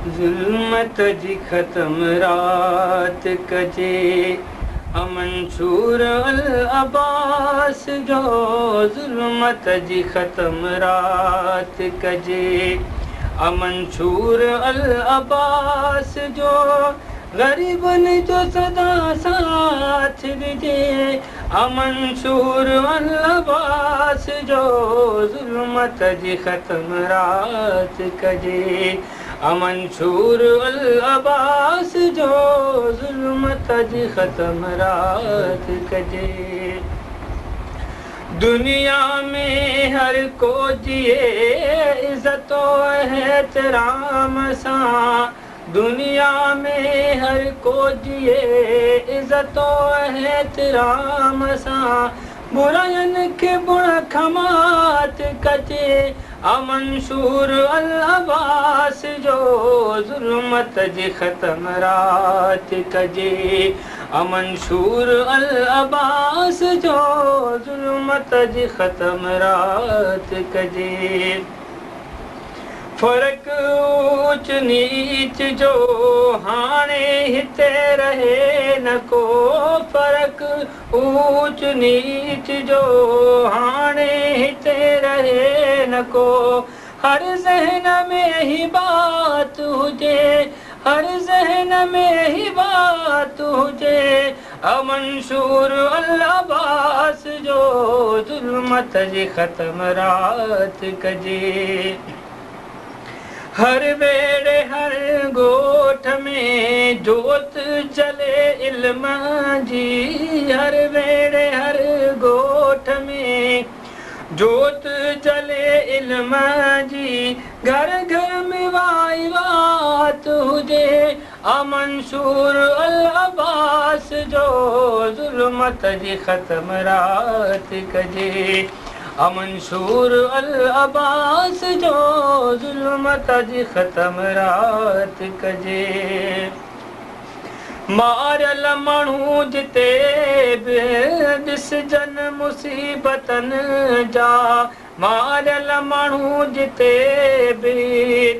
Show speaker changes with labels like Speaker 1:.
Speaker 1: ظلمت جي ختم رات ڪجي امنشور العباس جو ظلمت جي ختم رات ڪجي امنشور العباس جو غريبن جو سدا ساٿ ڏجي امنشور العباس جو ظلمت جي ختم رات ڪجي امنشور العباس جو ظلمت جي ختم رات ڪجي. دنيا ۾ هر ڪو جيئي عزت و احترام سان دنيا ۾ هر ڪو جيئي عزت و احترام سان براين کي بڻ کمات ڪجي امنشور العباس جو ظلمت جي ختم رات ڪجي امنشور العباس جو ظلمت جي ختم رات ڪجي. فرق اوچ نيچ جو هاڻي هتي رهي نه ڪو فرق اوچ نيچ جو هاڻي هتي رهي نه ڪو هر ذهن ۾ هي بات هجي هر ذهن ۾ هي بات هجي امنشور العباس جو ظلمت جي ختم رات ڪجي. هر ويڙهي هر ڳوٺ ۾ جوت جلي علم جي هر ويڙهي هر ڳوٺ ۾ جوت جلي علم جي گهر گهر ۾ وائي وات هجي امنشور العباس جو ظلمت جي ختم رات ڪجي امنشور العباس جو ظلمت جي ختم رات ڪجي. ماريل ماڻهو جتي به ڏسجن مصيبتن جا ماريل ماڻهو جتي به.